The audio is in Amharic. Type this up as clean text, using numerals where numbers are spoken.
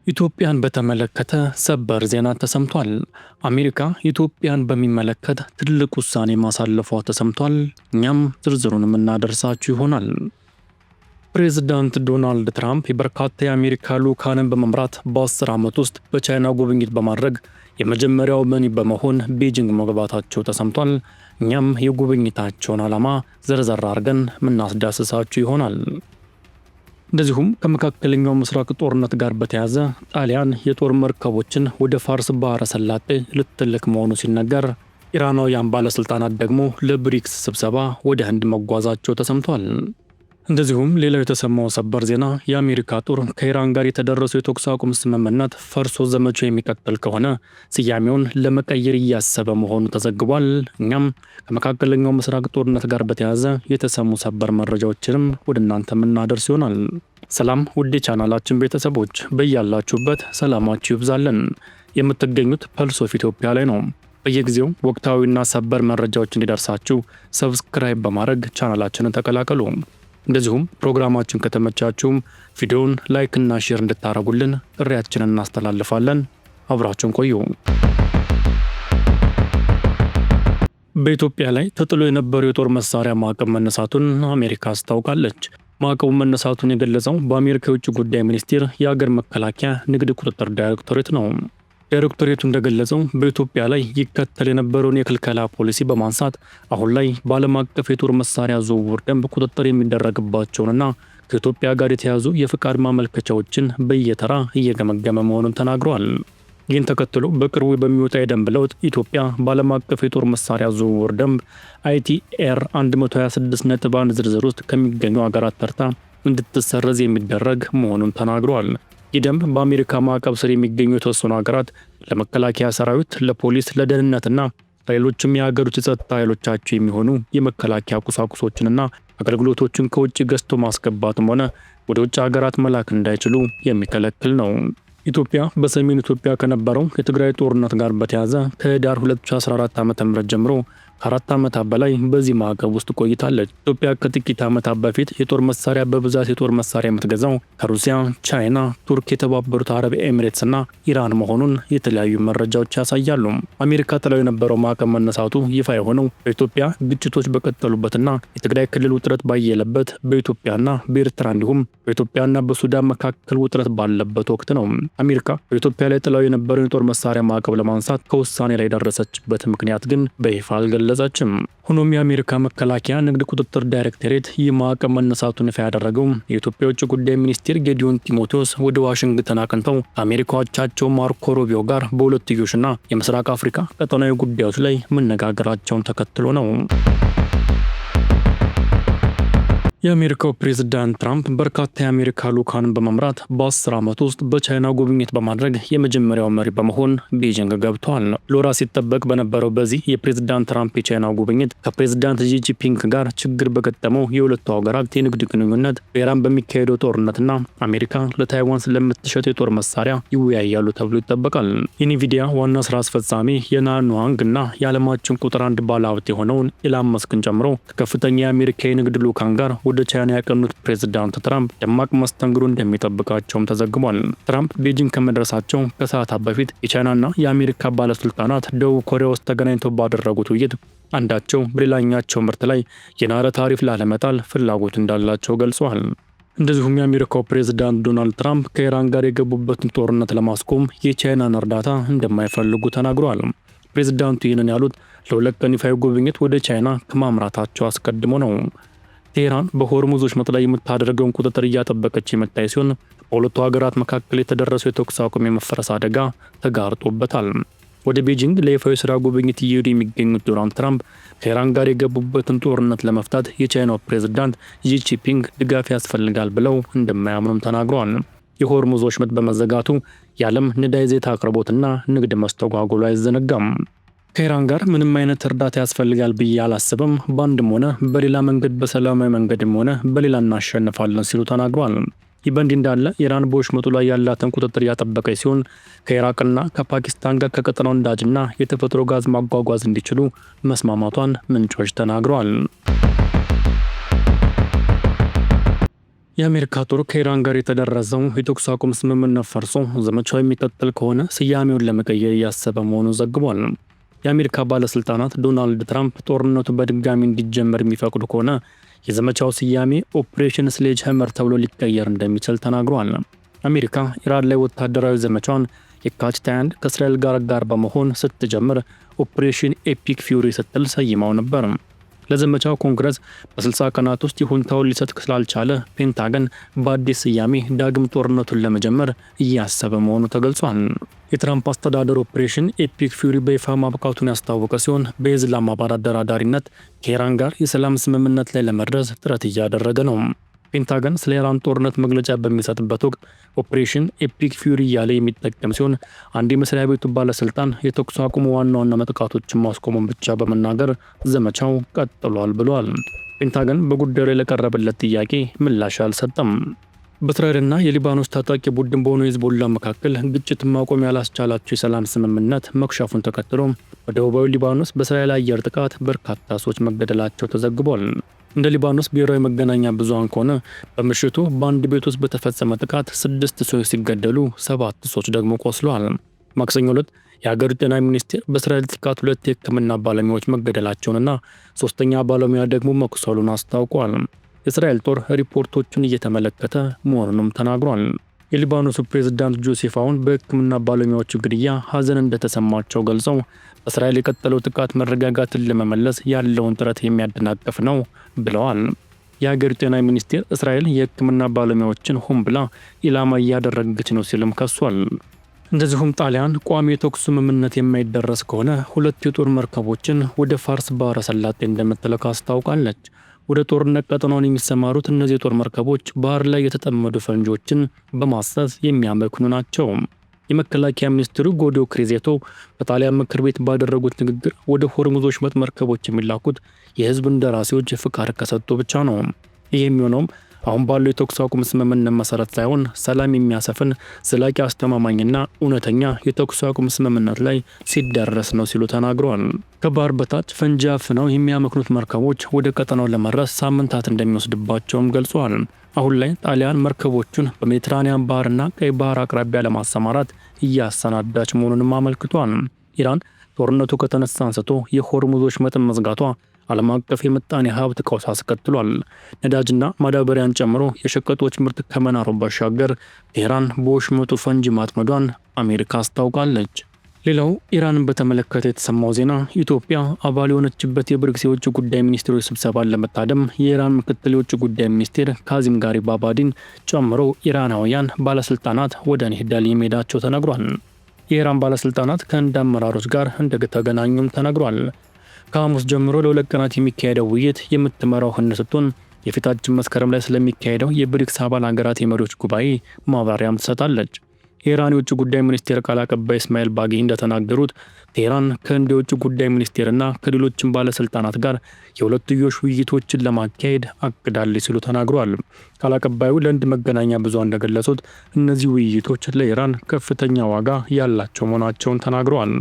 ኢትዮጵያን በተመለከተ ሰበር ዜና ተሰምቷል። አሜሪካ ኢትዮጵያን በሚመለከት ትልቅ ውሳኔ ማሳለፏ ተሰምቷል። እኛም ዝርዝሩን የምናደርሳችሁ ይሆናል። ፕሬዝዳንት ዶናልድ ትራምፕ የበርካታ የአሜሪካ ልዑካንን በመምራት በ10 ዓመት ውስጥ በቻይና ጉብኝት በማድረግ የመጀመሪያው መሪ በመሆን ቤጂንግ መግባታቸው ተሰምቷል። እኛም የጉብኝታቸውን ዓላማ ዘርዘር አድርገን የምናስዳስሳችሁ ይሆናል። እንደዚሁም ከመካከለኛው ምስራቅ ጦርነት ጋር በተያያዘ ጣሊያን የጦር መርከቦችን ወደ ፋርስ ባህረ ሰላጤ ልትልክ መሆኑ ሲነገር፣ ኢራናውያን ባለስልጣናት ደግሞ ለብሪክስ ስብሰባ ወደ ህንድ መጓዛቸው ተሰምቷል። እንደዚሁም ሌላው የተሰማው ሰበር ዜና የአሜሪካ ጦር ከኢራን ጋር የተደረሰው የተኩስ አቁም ስምምነት ፈርሶ ዘመቻው የሚቀጥል ከሆነ ስያሜውን ለመቀየር እያሰበ መሆኑ ተዘግቧል። እኛም ከመካከለኛው ምስራቅ ጦርነት ጋር በተያያዘ የተሰሙ ሰበር መረጃዎችንም ወደ እናንተ የምናደርስ ይሆናል። ሰላም ውድ የቻናላችን ቤተሰቦች፣ በያላችሁበት ሰላማችሁ ይብዛልን። የምትገኙት Pulse of Ethiopia ላይ ነው። በየጊዜው ወቅታዊና ሰበር መረጃዎች እንዲደርሳችሁ subscribe በማድረግ ቻናላችንን ተቀላቀሉ። እንደዚሁም ፕሮግራማችን ከተመቻችሁም ቪዲዮውን like እና share እንድታደርጉልን ጥሪያችንን እናስተላልፋለን። አብራችሁን ቆዩ። በኢትዮጵያ ላይ ተጥሎ የነበረው የጦር መሳሪያ ማዕቀብ መነሳቱን አሜሪካ አስታውቃለች። ማዕቀቡ መነሳቱን የገለጸው በአሜሪካ የውጭ ጉዳይ ሚኒስቴር የአገር መከላከያ ንግድ ቁጥጥር ዳይሬክቶሬት ነው። ዳይሬክቶሬቱ እንደገለጸው በኢትዮጵያ ላይ ይከተል የነበረውን የክልከላ ፖሊሲ በማንሳት አሁን ላይ በዓለም አቀፍ የጦር መሳሪያ ዝውውር ደንብ ቁጥጥር የሚደረግባቸውንና ከኢትዮጵያ ጋር የተያዙ የፍቃድ ማመልከቻዎችን በየተራ እየገመገመ መሆኑን ተናግረዋል። ይህን ተከትሎ በቅርቡ በሚወጣ የደንብ ለውጥ ኢትዮጵያ በዓለም አቀፍ የጦር መሳሪያ ዝውውር ደንብ ITR 126.1 ዝርዝር ውስጥ ከሚገኙ ሀገራት ተርታ እንድትሰረዝ የሚደረግ መሆኑን ተናግረዋል። ይህ ደንብ በአሜሪካ ማዕቀብ ስር የሚገኙ የተወሰኑ ሀገራት ለመከላከያ ሰራዊት፣ ለፖሊስ፣ ለደህንነትና ለሌሎችም የሀገሪቱ የጸጥታ ኃይሎቻቸው የሚሆኑ የመከላከያ ቁሳቁሶችንና አገልግሎቶችን ከውጭ ገዝቶ ማስገባትም ሆነ ወደ ውጭ ሀገራት መላክ እንዳይችሉ የሚከለክል ነው። ኢትዮጵያ በሰሜን ኢትዮጵያ ከነበረው የትግራይ ጦርነት ጋር በተያያዘ ከህዳር 2014 ዓ.ም ጀምሮ ከ4 ዓመታት በላይ በዚህ ማዕቀብ ውስጥ ቆይታለች። ኢትዮጵያ ከጥቂት ዓመታት በፊት የጦር መሳሪያ በብዛት የጦር መሳሪያ የምትገዛው ከሩሲያ፣ ቻይና፣ ቱርክ፣ የተባበሩት አረብ ኤሚሬትስ እና ኢራን መሆኑን የተለያዩ መረጃዎች ያሳያሉ። አሜሪካ ጥለው የነበረው ማዕቀብ መነሳቱ ይፋ የሆነው በኢትዮጵያ ግጭቶች በቀጠሉበትና የትግራይ ክልል ውጥረት ባየለበት በኢትዮጵያና በኤርትራ እንዲሁም በኢትዮጵያና በሱዳን መካከል ውጥረት ባለበት ወቅት ነው። አሜሪካ በኢትዮጵያ ላይ ጥለው የነበረውን የጦር መሳሪያ ማዕቀብ ለማንሳት ከውሳኔ ላይ የደረሰችበት ምክንያት ግን በይፋ አልገለጸችም። ሆኖም የአሜሪካ መከላከያ ንግድ ቁጥጥር ዳይሬክቶሬት ይህ ማዕቀብ መነሳቱን ይፋ ያደረገው የኢትዮጵያ የውጭ ጉዳይ ሚኒስቴር ጌዲዮን ጢሞቴዎስ ወደ ዋሽንግተን አቅንተው ከአሜሪካ አቻቸው ማርኮ ሩቢዮ ጋር በሁለትዮሽና የምስራቅ አፍሪካ ቀጠናዊ ጉዳዮች ላይ መነጋገራቸውን ተከትሎ ነው። የአሜሪካው ፕሬዝዳንት ትራምፕ በርካታ የአሜሪካ ልዑካንን በመምራት በ10 ዓመት ውስጥ በቻይና ጉብኝት በማድረግ የመጀመሪያው መሪ በመሆን ቤጂንግ ገብተዋል። ለወራት ሲጠበቅ በነበረው በዚህ የፕሬዝዳንት ትራምፕ የቻይና ጉብኝት ከፕሬዝዳንት ዢ ጂንፒንግ ጋር ችግር በገጠመው የሁለቱ ሀገራት የንግድ ግንኙነት፣ በኢራን በሚካሄደው ጦርነትና አሜሪካ ለታይዋን ስለምትሸጥ የጦር መሳሪያ ይወያያሉ ተብሎ ይጠበቃል። የኒቪዲያ ዋና ስራ አስፈጻሚ የናን ዋንግ እና የዓለማችን ቁጥር አንድ ባለሀብት የሆነውን ኢላን መስክን ጨምሮ ከከፍተኛ የአሜሪካ የንግድ ልዑካን ጋር ወደ ቻይና ያቀኑት ፕሬዝዳንት ትራምፕ ደማቅ መስተንግዶ እንደሚጠብቃቸውም ተዘግቧል። ትራምፕ ቤጂንግ ከመድረሳቸው ከሰዓታት በፊት የቻይናና የአሜሪካ ባለስልጣናት ደቡብ ኮሪያ ውስጥ ተገናኝተው ባደረጉት ውይይት አንዳቸው በሌላኛቸው ምርት ላይ የናረ ታሪፍ ላለመጣል ፍላጎት እንዳላቸው ገልጸዋል። እንደዚሁም የአሜሪካው ፕሬዝዳንት ዶናልድ ትራምፕ ከኢራን ጋር የገቡበትን ጦርነት ለማስቆም የቻይናን እርዳታ እንደማይፈልጉ ተናግረዋል። ፕሬዝዳንቱ ይህንን ያሉት ለ2 ቀን ይፋዊ ጉብኝት ወደ ቻይና ከማምራታቸው አስቀድሞ ነው። ቴህራን በሆርሙዝ ወሽመጥ ላይ የምታደርገውን ቁጥጥር እያጠበቀች የመጣች ሲሆን በሁለቱ ሀገራት መካከል የተደረሰው የተኩስ አቁም የመፈረስ አደጋ ተጋርጦበታል። ወደ ቤጂንግ ለይፋዊ ስራ ጉብኝት እየሄዱ የሚገኙት ዶናልድ ትራምፕ ከኢራን ጋር የገቡበትን ጦርነት ለመፍታት የቻይናው ፕሬዝዳንት ዢ ጂንፒንግ ድጋፍ ያስፈልጋል ብለው እንደማያምኑም ተናግረዋል። የሆርሙዝ ወሽመጥ በመዘጋቱ የዓለም ነዳጅ ዘይት አቅርቦትና ንግድ መስተጓጎሉ አይዘነጋም። ከኢራን ጋር ምንም አይነት እርዳታ ያስፈልጋል ብዬ አላስብም። በአንድም ሆነ በሌላ መንገድ በሰላማዊ መንገድም ሆነ በሌላ እናሸንፋለን ሲሉ ተናግሯል። ይህ በእንዲህ እንዳለ ኢራን በወሽመጡ ላይ ያላትን ቁጥጥር እያጠበቀች ሲሆን ከኢራቅና ከፓኪስታን ጋር ከቀጠናው ነዳጅና የተፈጥሮ ጋዝ ማጓጓዝ እንዲችሉ መስማማቷን ምንጮች ተናግረዋል። የአሜሪካ ጦር ከኢራን ጋር የተደረሰው የተኩስ አቁም ስምምነት ፈርሶ ዘመቻው የሚቀጥል ከሆነ ስያሜውን ለመቀየር እያሰበ መሆኑን ዘግቧል። የአሜሪካ ባለስልጣናት ዶናልድ ትራምፕ ጦርነቱ በድጋሚ እንዲጀመር የሚፈቅዱ ከሆነ የዘመቻው ስያሜ Operation Sledgehammer ተብሎ ሊቀየር እንደሚችል ተናግሯል። አሜሪካ ኢራን ላይ ወታደራዊ ዘመቻዋን የካቲት 21 ከእስራኤል ጋር በመሆን ስትጀምር Operation Epic Fury ስትል ሰይማው ነበር። ለዘመቻው ኮንግረስ በ60 ቀናት ውስጥ ይሁንታውን ሊሰጥ ስላልቻለ ፔንታገን በአዲስ ስያሜ ዳግም ጦርነቱን ለመጀመር እያሰበ መሆኑ ተገልጿል። የትራምፕ አስተዳደር Operation Epic Fury በይፋ ማብቃቱን ያስታወቀ ሲሆን በኢስላማባድ አደራዳሪነት ከኢራን ጋር የሰላም ስምምነት ላይ ለመድረስ ጥረት እያደረገ ነው። ፔንታገን ስለ ኢራን ጦርነት መግለጫ በሚሰጥበት ወቅት Operation Epic Fury እያለ የሚጠቀም ሲሆን አንድ የመስሪያ ቤቱ ባለስልጣን የተኩስ አቁሙ ዋና ዋና ጥቃቶችን ማስቆሙን ብቻ በመናገር ዘመቻው ቀጥሏል ብሏል። ፔንታገን በጉዳዩ ላይ ለቀረበለት ጥያቄ ምላሽ አልሰጠም። በእስራኤልና የሊባኖስ ታጣቂ ቡድን በሆነው ሂዝቦላ መካከል ግጭት ማቆም ያላስቻላቸው የሰላም ስምምነት መክሸፉን ተከትሎ በደቡባዊ ሊባኖስ በእስራኤል አየር ጥቃት በርካታ ሰዎች መገደላቸው ተዘግቧል። እንደ ሊባኖስ ብሔራዊ መገናኛ ብዙሃን ከሆነ በምሽቱ በአንድ ቤት ውስጥ በተፈጸመ ጥቃት 6 ሰዎች ሲገደሉ 7 ሰዎች ደግሞ ቆስለዋል። ማክሰኞ ዕለት የሀገሪቱ ጤና ሚኒስቴር በእስራኤል ጥቃት 2 የሕክምና ባለሙያዎች መገደላቸውንና 3ኛ ባለሙያ ደግሞ መቁሰሉን አስታውቋል። የእስራኤል ጦር ሪፖርቶቹን እየተመለከተ መሆኑንም ተናግሯል። የሊባኖሱ ፕሬዝዳንት ጆሴፍ አውን በሕክምና ባለሙያዎቹ ግድያ ሀዘን እንደተሰማቸው ገልጸው በእስራኤል የቀጠለው ጥቃት መረጋጋትን ለመመለስ ያለውን ጥረት የሚያደናቅፍ ነው ብለዋል። የሀገሪቱ ጤና ሚኒስቴር እስራኤል የሕክምና ባለሙያዎችን ሆን ብላ ኢላማ እያደረገች ነው ሲልም ከሷል። እንደዚሁም ጣሊያን ቋሚ የተኩስ ስምምነት የማይደረስ ከሆነ 2 የጦር መርከቦችን ወደ ፋርስ ባህረ ሰላጤ እንደምትልክ አስታውቃለች። ወደ ጦርነት ቀጠናውን የሚሰማሩት እነዚህ የጦር መርከቦች ባህር ላይ የተጠመዱ ፈንጂዎችን በማሰስ የሚያመክኑ ናቸው። የመከላከያ ሚኒስትሩ ጎዶ ክሪዜቶ በጣሊያን ምክር ቤት ባደረጉት ንግግር ወደ ሆርሙዝ ወሽመጥ መርከቦች የሚላኩት የህዝብ እንደራሴዎች ፍቃድ ከሰጡ ብቻ ነው። ይህ የሚሆነውም አሁን ባለው የተኩስ አቁም ስምምነት መሰረት ሳይሆን ሰላም የሚያሰፍን ዘላቂ አስተማማኝና እውነተኛ የተኩስ አቁም ስምምነት ላይ ሲደረስ ነው ሲሉ ተናግረዋል። ከባህር በታች ፈንጂ አፍነው የሚያመክኑት መርከቦች ወደ ቀጠናው ለመድረስ ሳምንታት እንደሚወስድባቸውም ገልጸዋል። አሁን ላይ ጣሊያን መርከቦቹን በሜዲትራኒያን ባህርና ቀይ ባህር አቅራቢያ ለማሰማራት እያሰናዳች መሆኑንም አመልክቷል። ኢራን ጦርነቱ ከተነሳ አንስቶ የሆርሙዝ ወሽመጥን መዝጋቷ ዓለም አቀፍ የምጣኔ ሀብት ቀውስ አስከትሏል። ነዳጅና ማዳበሪያን ጨምሮ የሸቀጦች ምርት ከመናሩ ባሻገር ቴህራን በወሽመጡ ፈንጂ ማጥመዷን አሜሪካ አስታውቃለች። ሌላው ኢራንን በተመለከተ የተሰማው ዜና ኢትዮጵያ አባል የሆነችበት የብሪክስ የውጭ ጉዳይ ሚኒስትሮች ስብሰባን ለመታደም የኢራን ምክትል የውጭ ጉዳይ ሚኒስቴር ካዚም ጋሪባባዲን ጨምሮ ኢራናውያን ባለስልጣናት ወደ ኒው ዴልሂ መሄዳቸው ተነግሯል። የኢራን ባለስልጣናት ከህንድ አመራሮች ጋር እንደተገናኙም ተነግሯል። ከሐሙስ ጀምሮ ለ2 ቀናት የሚካሄደው ውይይት የምትመራው ህንድ ስትሆን የፊታችን መስከረም ላይ ስለሚካሄደው የብሪክስ አባል ሀገራት የመሪዎች ጉባኤ ማብራሪያም ትሰጣለች። የኢራን የውጭ ጉዳይ ሚኒስቴር ቃል አቀባይ እስማኤል ባጊ እንደተናገሩት ቴህራን ከህንድ የውጭ ጉዳይ ሚኒስቴርና ከሌሎችም ባለስልጣናት ጋር የሁለትዮሽ ውይይቶችን ለማካሄድ አቅዳለች ሲሉ ተናግረዋል። ቃል አቀባዩ ለህንድ መገናኛ ብዙሃን እንደገለጹት እነዚህ ውይይቶች ለኢራን ከፍተኛ ዋጋ ያላቸው መሆናቸውን ተናግረዋል።